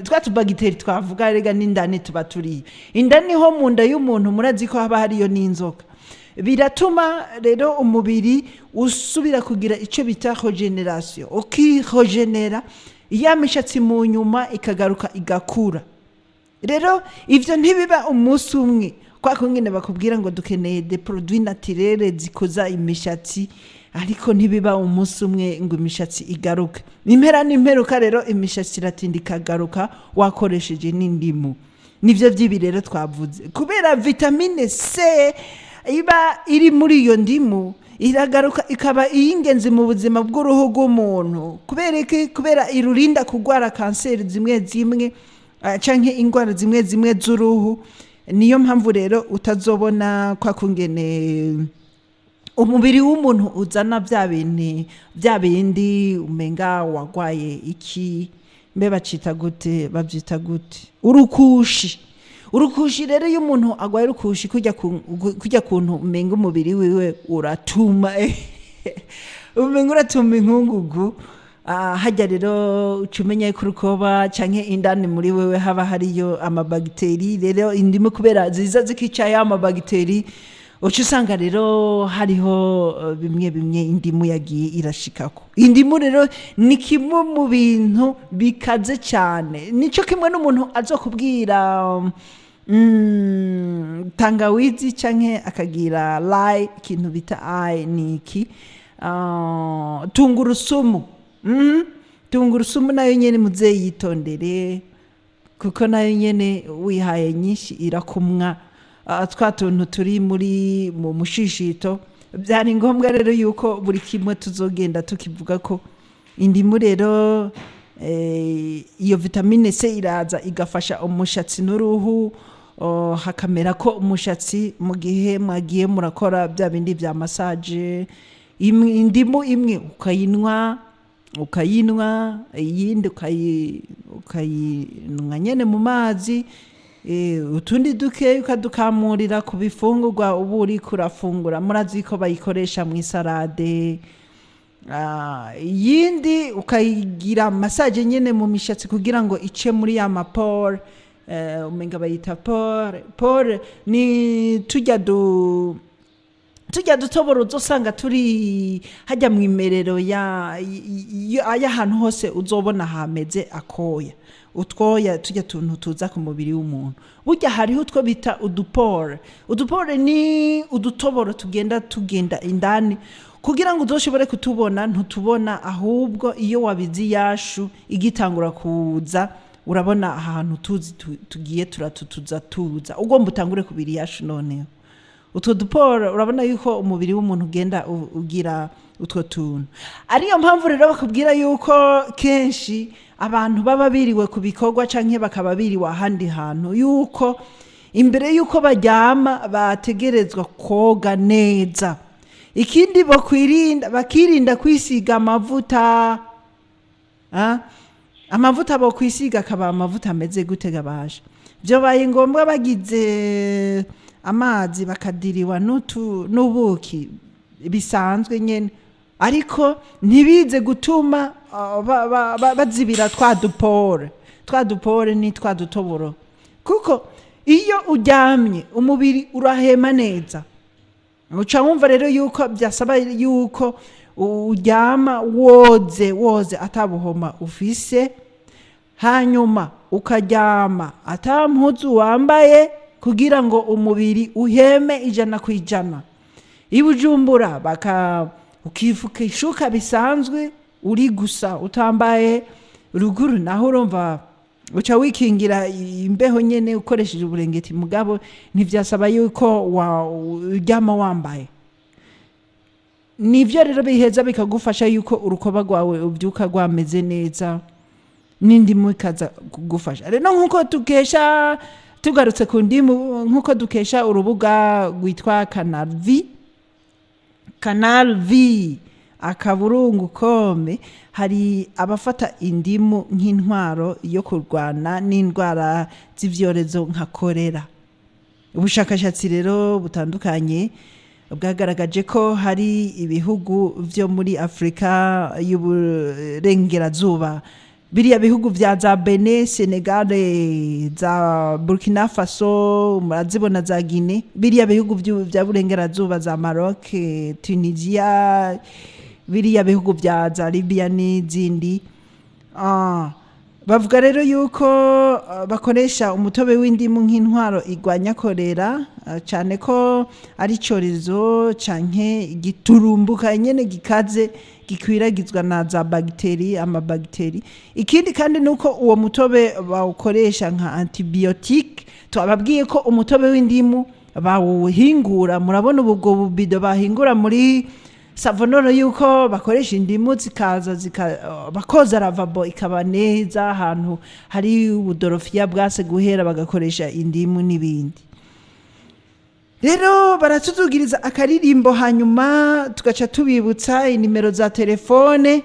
twa tubagiteri twavuga, rega n'indani tuba turiyo. Indani ho mu nda y'umuntu murazi ko haba hariyo n'inzoka. Biratuma rero umubiri usubira kugira icyo bita regeneration, ukiregenera ya mishatsi, mu nyuma ikagaruka igakura. Rero ivyo ntibiba umunsi umwe, kwa kungene bakubwira ngo dukeneye des produits naturels zikoza imishatsi, ariko ntibiba umunsi umwe ngo imishatsi igaruke. Impera n'imperuka rero imishatsi iratinda ikagaruka wakoresheje n'indimu. Nivyo vy'ibi rero twavuze, kubera vitamine C iba iri muri iyo ndimu, iragaruka ikaba iy'ingenzi mu buzima bw'uruhu rw'umuntu. Kubera iki? Kubera irurinda kurwara kanseri zimwe zimwe, canke ingwara zimwe zimwe z'uruhu. Niyo mpamvu rero utazobona kwa kungene umubiri w'umuntu uzana bya bintu bya bindi umenga wagwaye iki, mbe bacita gute, babyita gute? Urukushi. Urukushi rero, iyo umuntu agwaye urukushi, kujya kuntu umenga umubiri wiwe uratuma, umenga uratuma inkungugu. Hajya rero uca umenya yuko urukoba canke indani muri wewe haba hariyo amabagiteri. Rero indimu kubera ziza zikica ya mabagiteri, uca usanga rero hariho bimwe bimwe indimu yagiye irashikako. Indimu rero ni kimwe mu bintu bikaze cyane. Nico kimwe n'umuntu azokubwira tangawizi canke akagira l'ail, ikintu bita ail ni iki? Tungurusumu. Tungurusumu nayo nyene muze yitondere, kuko nayo nyene wihaye nyinshi irakumwa twa tuntu turi muri mu mushishito. Byari ngombwa rero yuko buri kimwe tuzogenda tukivuga ko indimu rero, iyo vitamine C iraza igafasha umushatsi n'uruhu, hakamera ko umushatsi mu gihe mwagiye murakora bya bindi bya massage. Indimu imwe ukayinwa, iyindi ukayinywa nyene mu mazi, utundi duke ukadukamurira ku bifungurwa uba uriko urafungura. Murazi ko bayikoresha mu isalade. Iyindi ukayigira massage nyene mu mishatsi kugira ngo ice muri ya ma pores, umenga bayita pore. Pore ni tujya dutoboro uzosanga turi hajya mu imerero ya y'ahantu hose uzobona hameze akoya, utwoya, tujya tuntu tuza ku mubiri w'umuntu. Burya hariho utwo bita udupore. Udupore ni udutoboro tugenda indani. Kugira ngo uzoshobore kutubona, ntutubona, ahubwo iyo wabizi yashu igitangura kuza, urabona ahantu tuzi tugiye turatutuza tuza, ugomba utangure kubira iyashu. Noneho utwo duporo, urabona yuko umubiri w'umuntu ugenda ugira utwo tuntu. Ariyo mpamvu rero bakubwira yuko kenshi abantu baba biriwe ku bikorwa canke bakaba biriwe ahandi hantu, yuko imbere yuko baryama bategerezwa koga neza. Ikindi bakwirinda, bakirinda kwisiga amavuta. Amavuta bokwisiga akaba amavuta ameze gute gabasha? Byobaye ngombwa bagize amazi bakadiriwa n'utu n'ubuki bisanzwe nyene, ariko ntibize gutuma bazibira twa dupore. Twa dupore ni twa dutoboro, kuko iyo uryamye umubiri urahema neza. Uca wumva rero yuko byasaba yuko uryama woze, woze atabuhoma ufise, hanyuma ukaryama ata mpuzu wambaye, kugira ngo umubiri uheme 100%. I Bujumbura baka ukifuka ishuka bisanzwe, uri gusa utambaye. Ruguru naho urumva uca wikingira imbeho nyene ukoresheje uburengeti, mugabo ntivyasaba yuko uryama wambaye. Nivyo rero biheza bikagufasha yuko urukoba rwawe ubyuka rwameze neza, n'indimu ikaza kugufasha. Rero nk'uko dukesha, tugarutse ku ndimu, nk'uko dukesha urubuga rwitwa Canal V, Canal V akaburungu com, hari abafata indimu nk'intwaro yo kurwana n'indwara z'ivyorezo nka korera. Ubushakashatsi rero butandukanye Bwagaragaje ko hari ibihugu vyo muri Afurika y'uburengerazuba, biriya bihugu vya za Benin, Senegal, za Burkina Faso, murazibona, za Guinea, biriya bihugu vya burengerazuba, za Maroc, Tunisia, biriya bihugu vya za Libya n'izindi. Bavuga rero yuko bakoresha umutobe w'indimu nk'intwaro igwanya korera, cyane ko ari icyorezo canke giturumbuka nyene gikaze gikwiragizwa na za bagiteri, amabagiteri. Ikindi kandi nuko uwo mutobe bawukoresha nka antibiotique. Twababwiye ko umutobe w'indimu bawuhingura, murabona ubwo bubido bahingura muri Savonoro, yuko bakoresha indimu zikaza bakoza lavabo ikaba neza, ahantu hari ubudorofiya bwase guhera bagakoresha indimu n'ibindi. Rero baratutugiriza akaririmbo, hanyuma tugaca tubibutsa inimero za telefone,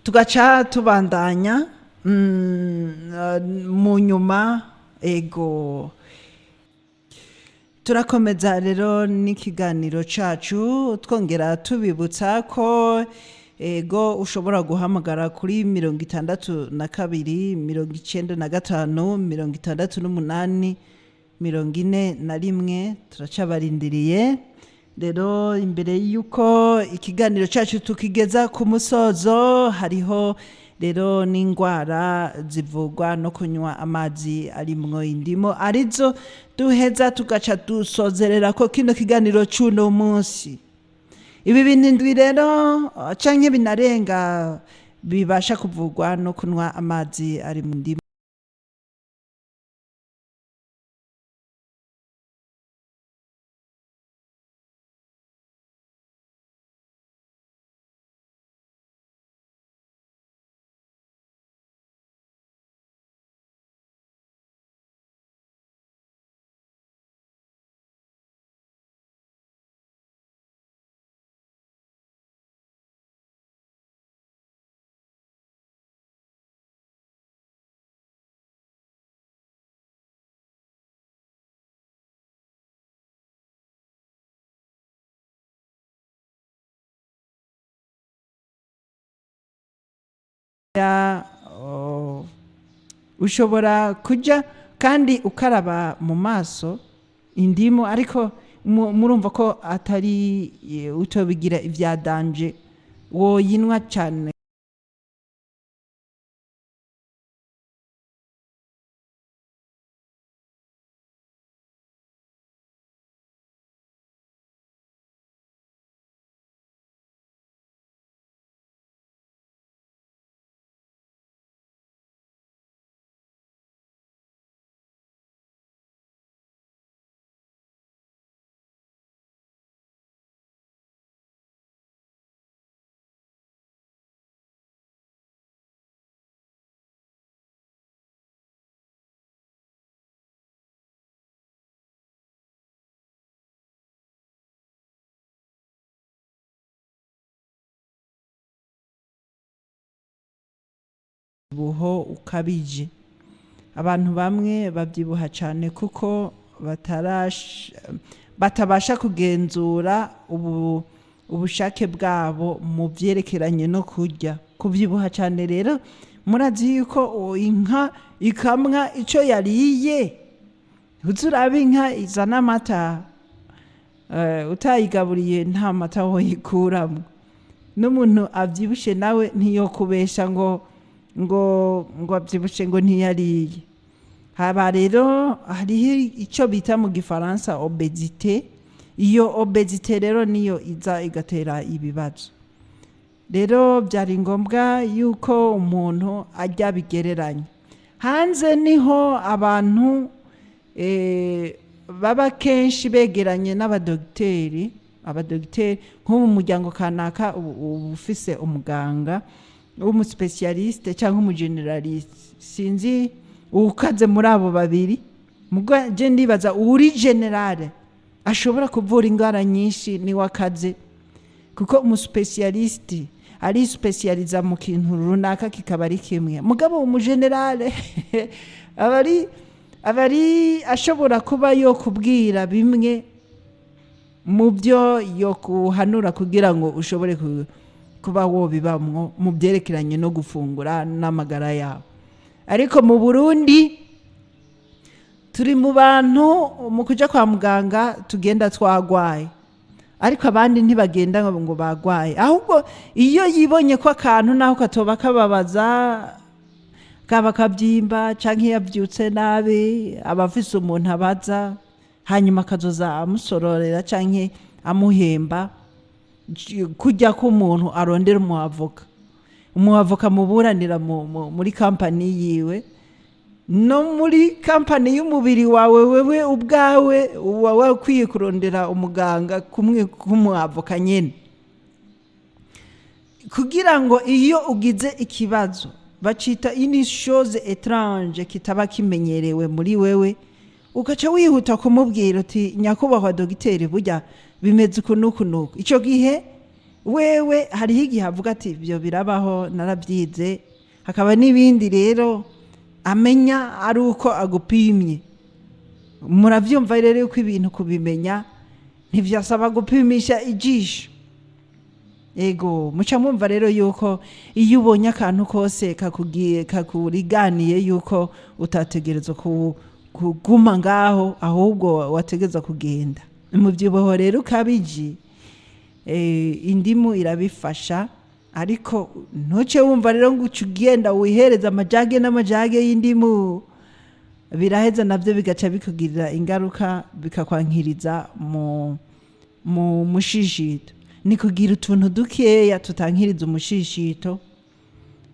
tugaca tubandanya mu nyuma. Ego, turakomeza rero n'ikiganiro cacu, twongera tubibutsa ko ego ushobora guhamagara kuri 62 95 68 41. Turacabarindiriye rero. Imbere y'uko ikiganiro cyacu tukigeza ku musozo, hariho rero n'indwara zivugwa no kunywa amazi arimwo indimu, arizo duheza tugaca dusozerera ko kino kiganiro c'uno munsi. Ibi bintu indwi rero canke binarenga bibasha kuvugwa no kunywa amazi ari mu ndimu. Oh, ushobora kuja kandi ukaraba mu maso indimu, ariko murumva ko atari utobigira ibya danger, woyinwa cyane. Buho ukabije, abantu bamwe babyibuha cyane kuko batabasha kugenzura ubushake bwabo mu byerekeranye no kurya. Kubyibuha cyane rero, murazi yuko inka ikamwa icyo yariye. Uzi urabe inka izana amata, utayigaburiye nta mata woyikuramo. N'umuntu abyibushe nawe ntiyokubesha ngo abyibushe ngo ntiyariye. Haba rero hariho icyo bita mu gifaransa obésité. Iyo obésité rero niyo iza igatera ibibazo. Rero byari ngombwa yuko umuntu ajya bigereranya. Hanze niho abantu baba kenshi begeranye n'abadogiteri. Abadogiteri nko mu muryango kanaka uba ufise umuganga w'umuspécialiste cyangwa umugénéraliste, sinzi uwukaze muri abo babiri. Muga je ndibaza uri général ashobora kuvura indwara nyinshi niwe akaze, kuko umuspécialiste ari spécializa mu kintu runaka kikaba ari kimwe, mugabo umugénéral aba ari ashobora kuba yo kubwira bimwe. Mu byo yo kuhanura kugira ngo ushobore kuba wobibamwo mu byerekeranye no gufungura n'amagara yawe. Ariko mu Burundi turi mu bantu mu kuja kwa muganga tugenda twagwaye, ariko abandi ntibagenda ngo bagwaye. Ahubwo iyo yibonye ko akantu naho katoba kababaza, kaba kabyimba canke yavyutse nabi, aba afise umuntu abaza, hanyuma akazoza amusororera canke amuhemba. Kujya ko umuntu arondera umuavoka, umuavoka muburanira muri kampani yiwe no muri kampani y'umubiri wawe, wewe ubwawe uba wakwiye kurondera umuganga kumwe k'umuavoka nyene, kugira ngo iyo ugize ikibazo bacita une chose étrange kitaba kimenyerewe muri wewe, ugaca wihuta kumubwira uti: "Nyakubahwa dogiteri, burya bimeze uku n'uku n'uku." Icyo gihe wewe hariho igihe avuga ati: "Ibyo birabaho, narabyize." Hakaba n'ibindi rero amenya ari uko agupimye. Murabyumva rero yuko ibintu kubimenya ntibyasaba gupimisha ijisho. Ego, muca mwumva rero yuko iyo ubonye akantu kose kakugiye kakuriganiye yuko utategerezwa kuguma ngaho, ahubwo wategerezwa kugenda. Umubyibuho rero ukabije, indimu irabifasha. Ariko ntuce wumva rero ngo uce ugenda wihereza amajage n'amajage y'indimu. Biraheza nabyo bigaca bikugirira ingaruka, bikakwankiriza mu mushishito. Ni kugira utuntu dukeya tutankiriza umushishito.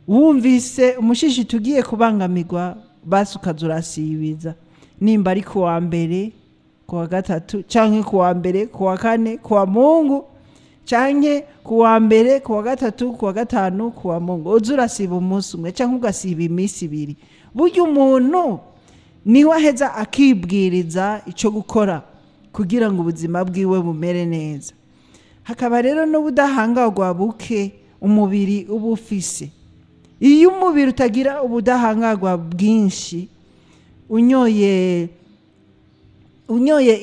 Wumvise umushishito ugiye kubangamirwa, basi ukaza urasibiza, nimba ari ku wa mbere, ku wa gatatu, canke ku wa mbere, ku wa kane, ku wa Mungu, canke ku wa mbere, ku wa gatatu, ku wa gatanu, ku wa Mungu, uza urasiba umunsi umwe canke ugasiba iminsi 2. Burya umuntu niwe aheza akibwiriza ico gukora kugira ngo ubuzima bwiwe bumere neza. Hakaba rero n'ubudahangarwa buke umubiri uba ufise. Iyo umubiri utagira ubudahangarwa bwinshi, unyoye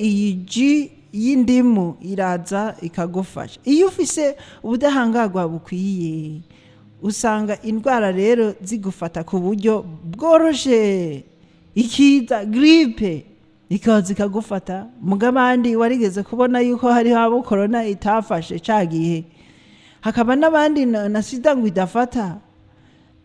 iyi jus y'indimu iraza ikagufasha. Iyo ufise ubudahangarwa bukwiye, usanga indwara rero zigufata ku buryo bworoshe. Ikiza grippe ikaza ikagufata. Mugabandi warigeze kubona yuko hariho abo corona itafashe ca gihe, hakaba n'abandi na sida ngo idafata.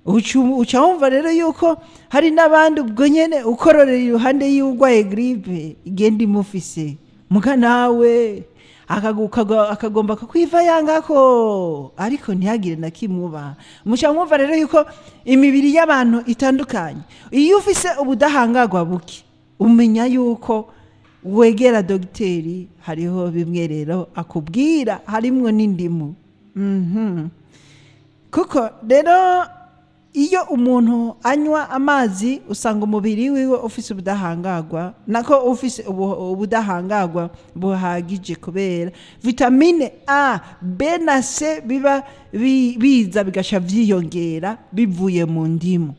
Uca wumva rero yuko hari n'abandi ubwo nyene ukororera iruhande y'urwaye grippe igenda imufise, muga nawe akagomba kukwiva yangako, ariko ntihagire na kimuba. Muca mwumva rero yuko imibiri y'abantu itandukanye. Iyo ufise ubudahangarwa buke, umenya yuko wegera dogiteri, hariho bimwe rero akubwira, harimwo n'indimu. Kuko rero iyo umuntu anywa amazi, usanga umubiri wiwe ufise ubudahangarwa, nako ufise ubudahangarwa buhagije, kubera vitamine A, B na C biba biza bigasha vyiyongera bivuye mu ndimu.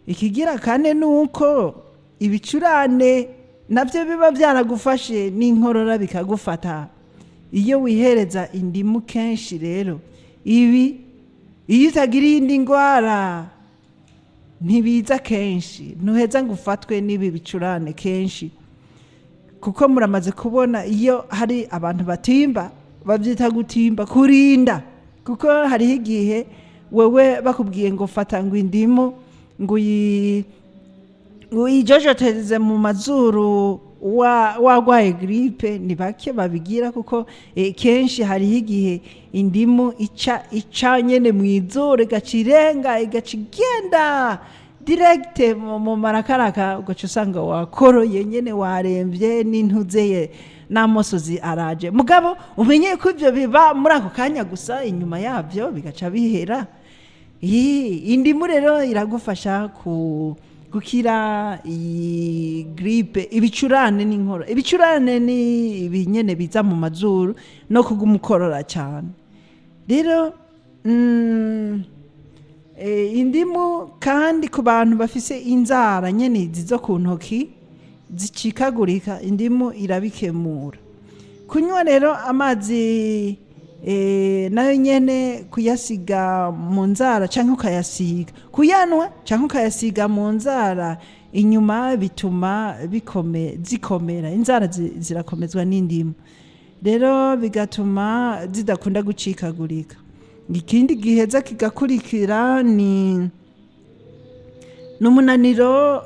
Ikigira kane ni uko ibicurane nabyo biba byaragufashe n'inkorora bikagufata. Iyo wihereza indimu kenshi rero, ibi iyo utagira iyindi ndwara ntibiza kenshi, ntuheza ngo ufatwe n'ibi bicurane kenshi. Kuko muramaze kubona iyo hari abantu batimba, babyita gutimba, kurinda, kuko hariho igihe wewe bakubwiye ngo fata ngo indimu ngo uyijojoteze mu mazuru wagwaye grippe, ni bake babigira, kuko kenshi hariho igihe indimu ica nyene mu izuru, igaca irenga, igaca igenda direct mu marakaraka, ugaca usanga wakoroye nyene, waremvye n'intuzeye n'amosozi araje. Mugabo umenye ko ivyo biba muri ako kanya gusa, inyuma yavyo bigaca bihera. Indimu rero iragufasha ku gukira iyi grippe, ibicurane n'inkoro. Ibicurane ni ibinyene biza mu mazuru no kuguma ukorora cyane. Rero indimu kandi ku bantu bafise inzara nyene izi zo ku ntoki zicikagurika, indimu irabikemura. Kunywa rero amazi nayo nyene kuyasiga mu nzara canke ukayasiga, kuyanwa canke ukayasiga mu nzara inyuma, bituma zikomera inzara, zirakomezwa n'indimu, rero bigatuma zidakunda gucikagurika. Ikindi giheza kigakurikira ni n'umunaniro.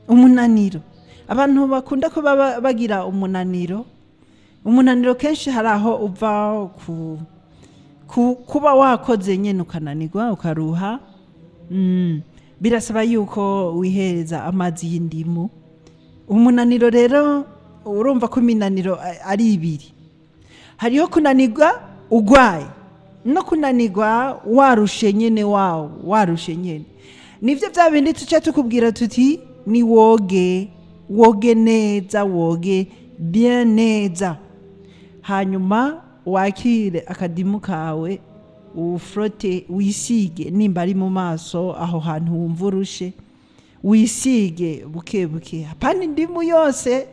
Umunaniro, abantu bakunda kuba bagira umunaniro. Umunaniro kenshi hari aho uva kuba wakoze nyene ukananirwa, ukaruha. Birasaba yuko wihereza amazi y'indimu. Umunaniro rero, urumva ko iminaniro ari ibiri: hariho kunanirwa ugwaye no kunanirwa warushe nyene. Wawo warushe nyene, nivyo bya bindi tuca tukubwira tuti ni woge, woge neza, woge bien neza, hanyuma wakire akadimu kawe, ufrotte, wisige nimba ari mu maso aho hantu wumva urushe, wisige buke buke. Hapana indimu yose,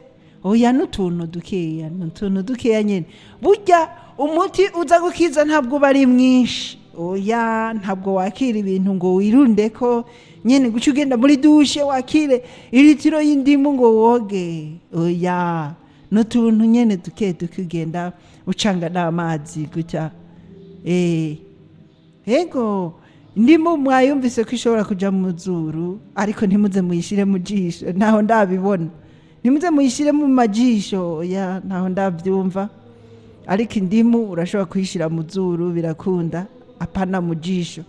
oya, n'utuntu dukeya, n'utuntu dukeya nyene. Burya umuti uza gukiza ntabwo uba ari mwinshi, oya. Ntabwo wakira ibintu ngo wirunde ko nyene guca ugenda muri douche wakire iritiro y'indimu ngo woge, oya. N'utuntu nyene duke duke ugenda ucanga n'amazi gutya. Ego, indimu mwayumvise ko ishobora kuja mu zuru, ariko ntimuze muyishire mu jisho, ntaho ndabibona. Ntimuze muyishire mu majisho, oya, ntaho ndabyumva. Ariko indimu urashobora kuyishira mu zuru, birakunda, apana mu jisho.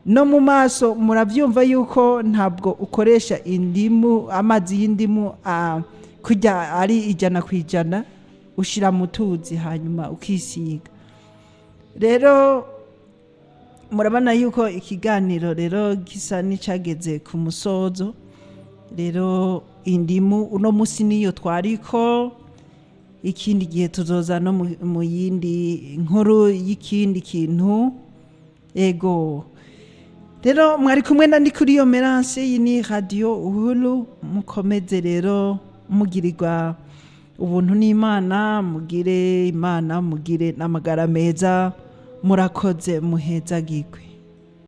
No mu maso murabyumva yuko ntabwo ukoresha indimu, amazi y'indimu kujya ari 100%, ushira mu tuzi hanyuma ukisiga. Rero murabona yuko ikiganiro rero gisa n'icageze ku musozo. Rero indimu uno musi niyo twariko, ikindi gihe tuzoza no mu yindi nkuru y'ikindi kintu. Ego, rero mwari kumwe na Ndikuriyo Merance, iyi ni Radio Uhuru. Mukomeze rero mugirirwa ubuntu n'Imana, mugire Imana, mugire n'amagara meza. Murakoze, muhezagirwe.